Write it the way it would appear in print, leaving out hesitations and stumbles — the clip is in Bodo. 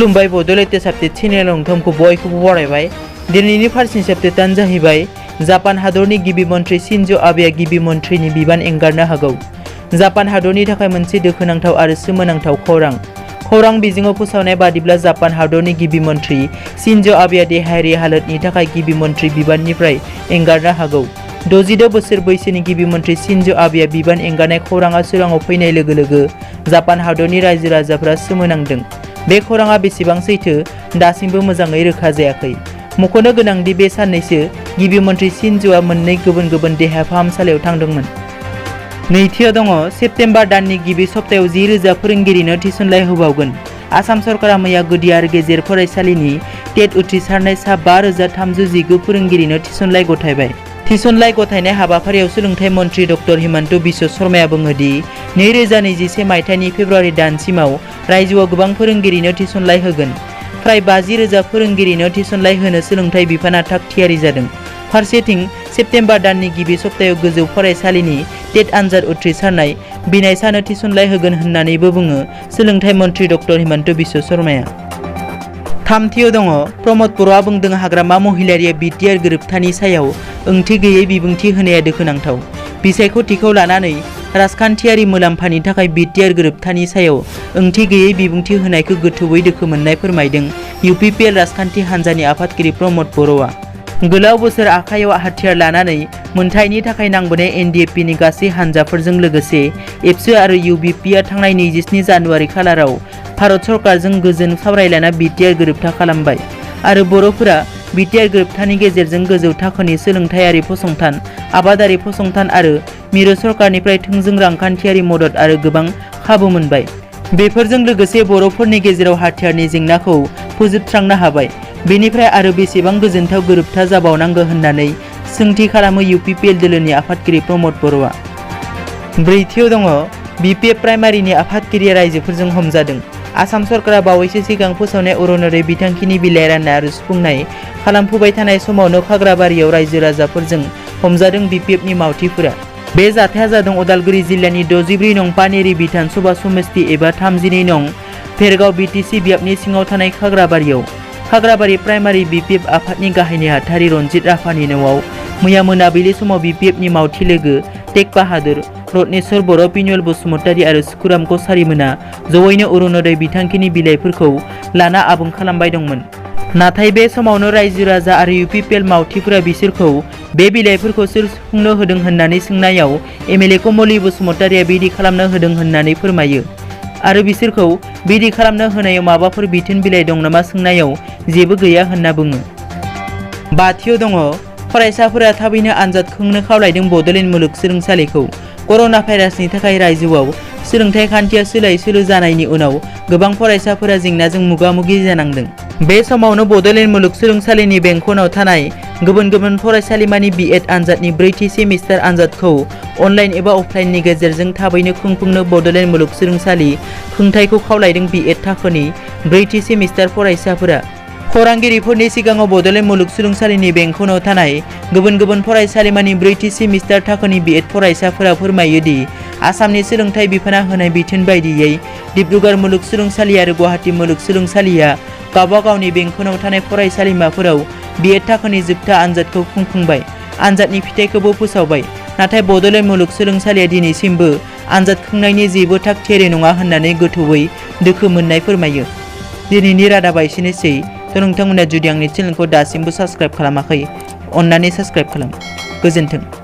खुलुमबाय बड'लेटेस्ट आपडेट चेनेल नोंथांखौ बयखौबो बरायबाय। दिनैनि फार्स्ट आपडेटआनो जाहैबाय जापान हादरनि गिबि मन्थ्रि शिन्जो आबेआ गिबि मन्थ्रिनि बिबान एंगारनो हागौ। जापान हादरनि थाखाय मोनसे दुखुनांथाव आरो सोमोनांथाव खौरां बिजोङाव फोसावनाय बादिब्ला जापान हादरनि गिबि मन्थ्रि शिन्जो आबेआ देहायारि हालोदनि थाखाय गिबि मन्थ्रि बिबाननिफ्राय एंगारनो हागौ। 66 बोसोर बैसोनि गिबि मन्थ्रि शिन्जो आबेआ बिबान एंगारनाय खौराङा सोराङाव फैनाय लोगो लोगो जापान हादरनि रायजो राजाफोरा सोमोनांदों। बे खौराङा बेसेबां सैथो दासिमबो मोजाङै रोखा जायाखै। मख'नो गोनांदि बे साननैसो गिबि मन्थ्रि शिन्जोआ मोननै गुबुन देहा फाहामसालियाव थांदोंमोन। नैथियाव दङ सेप्तेम्बर दाननि गिबि सप्तायाव 10,000 फोरोंगिरिनो थिसनलाइ होबावगोन। आसाम सरकारा मैया गुदि आरो गेजेर फरायसालिनि टेट उथ्रिसारनाय सा 5,319 फोरोंगिरिनो थिसनलाइ गथायबाय। थिसनलाइ गथायनाय हाबाफारियाव सोलोंथाइ मन्थ्रि डक्टर हिमन्त बिश्व शर्माया बुङो दि 2021 मायथाइनि फेब्रुवारि दानसिमाव रायजोआव गोबां फोरोंगिरिनो थिसनलाइ होगोन। फ्राय 50,000 फोरोंगिरिनो थिसनलाइ होनो सोलोंथाइ बिफाना थाग थियारि जादों। फारसेथिं सेप्तेम्बर दाननि गिबि सप्तायाव गोजौ फरायसालिनि टेट आनजाद उथ्रिसारनाय बिनायसानो थिसनलाइ होगोन होननानैबो बुङो सोलोंथाइ मन्थ्रि डक्टर हिमन्त बिश्व शर्माया। थामथियाव दङ प्रमद बर'आ बुंदों हाग्रामा महिलारिया बिटिआर गोरोबथानि सायाव ओंथि गैयै बिबुंथि होनाया दुखुनांथाव। बिसायख'थिखौ लानानै राजखान्थियारि मुलाम्फानि थाखाय बिटिआर गोरोबथानि सायाव ओंथि गैयै बिबुंथि होनायखौ गोथौयै दुखु मोननाय फोरमायदों इउपिपिएल राजखान्थि हान्जानि आफादगिरि प्रमद बर'आ। गोलाव बोसोर आखायाव हाथियार लानानै मोनथायनि थाखाय नांबोनाय एनडिएफपिनि गासै हान्जाफोरजों लोगोसे एबसु आरो इउबिपिआ थांनाय 27 जानुवारि खालाराव भारत सरकारजों गोजोन सावरायलायना बिटिआर गोरोबथा खालामबाय आरो बर'फोरा बिटिआर गोरोबथानि गेजेरजों गोजौ थाखोनि सोलोंथायारि फसंथान, आबादारि फसंथान आरो मिरु सरकारनिफ्राय थोंजों रांखान्थियारि मदद आरो गोबां खाबु मोनबाय। बेफोरजों लोगोसे बर'फोरनि गेजेराव हाथियारनि जेंनाखौ फोजोबस्रांनो हाबाय। बेनिफ्राय आरो बेसेबां गोजोनथाव गोरोबथा जाबावनांगौ होननानै सोंथि खालामो इउपिपिएल दोलोनि आफादगिरि प्रमद बर'आ। ब्रैथियाव दङ बिपिएफ प्राइमारिनि आफादगिरिया रायजोफोरजों हमजादों। आसाम सरकारा बावैसो सिगां फोसावनाय अरुणोदय बिथांखिनि बिलाइ राननाय आरो सुफुंनाय खालामफुबाय थानाय समावनो खाग्राबारियाव रायजो राजाफोरजों हमजादों बिपिएफनि मावथिफोरा। बे जाथाया जादों उदालगुरि जिल्लानि 64 नं पानेरि बिधान सभा समस्ति एबा 32 नं भेरगाव बिटिसि बियाबनि सिङाव थानाय खाग्राबारियाव। खाग्राबारि प्राइमारि बिपिएफ आफादनि गाहाय नेहाथारि रनजित राभानि न'आव मैया मोनाबिलि समाव बिपिएफनि मावथि लोगो टेक बाहादुर, रत्नेश्वर बर', पिनुएल बसुमतारी आरो सुकुराम कछारीमोना जयैनो अरुणोदय बिथांखिनि बिलाइफोरखौ लाना आबुं खालामबाय दंमोन। नाथाय बे समावनो रायजो राजा आरो इउपिपिएल मावथिफोरा बिसोरखौ बे बिलाइफोरखौ सोर सुफुंनो होदों होननानै सोंनायाव एमएलए कमलि बसुमतारीया बिदि खालामनो होदों होननानै फोरमायो आरो बिसोरखौ बिदि खालामनो होनायाव माबाफोर बिथोन बिलाइ दं नामा सोंनायाव जेबो गैया होनना बुङो। बाथियाव दङ फरायसाफोरा थाबैनो आनजाद खुंनो खावलायदों बड'लेण्ड मुलुगसोलोंसालिखौ। कर'ना भाइरासनि थाखाय रायजोआव सोलोंथाइ खान्थिया सोलाय सोलो जानायनि उनाव गोबां फरायसाफोरा जेंनाजों मोगा-मोगि जानांदों। बे समावनो बड'लेण्ड मुलुगसोलोंसालिनि बेंखनाव थानाय गुबुन फरायसालिमानि बिएड आनजादनि ब्रैथि सेमिस्टार आनजादखौ अनलाइन एबा अफलाइननि गेजेरजों थाबैनो खुंफुंनो बड'लेण्ड मुलुगसोलोंसालि खुंथायखौ खावलायदों बिएड थाखोनि ब्रैथि सेमिस्टार फरायसाफोरा। खौरांगिरिफोरनि सिगाङाव बड'लेण्ड मुलुगसोलोंसालिनि बेंखनाव थानाय गुबुन फरायसालिमानि ब्रैथि सेमिस्टार थाखोनि बिएड फरायसाफोरा फोरमायो दि आसामनि सोलोंथाइ बिफाना होनाय बिथोन बायदियै डिब्रुगड़ मुलुगसोलोंसालि आरो गुवाहाटी मुलुगसोलोंसालिया गावबा गावनि बेंखनाव थानाय फरायसालिमाफोराव बिएड थाखोनि जोबथा आनजादखौ खुंफुंबाय, आनजादनि फिथाइखौबो फोसावबाय। नाथाय बड'लेण्ड मुलुगसोलोंसालिया दिनैसिमबो आनजाद खुंनायनि जेबो थाग थियारि नङा होननानै गोथौयै दुखु मोननाय फोरमायो। दिनैनि रादाबा एसेनोसै। नोंथांमोना जुदि आंनि चेनेलखौ दासिमबो साबस्क्राइब खालामाखै अन्नानै साबस्क्राइब खालाम। गोजोन्थों।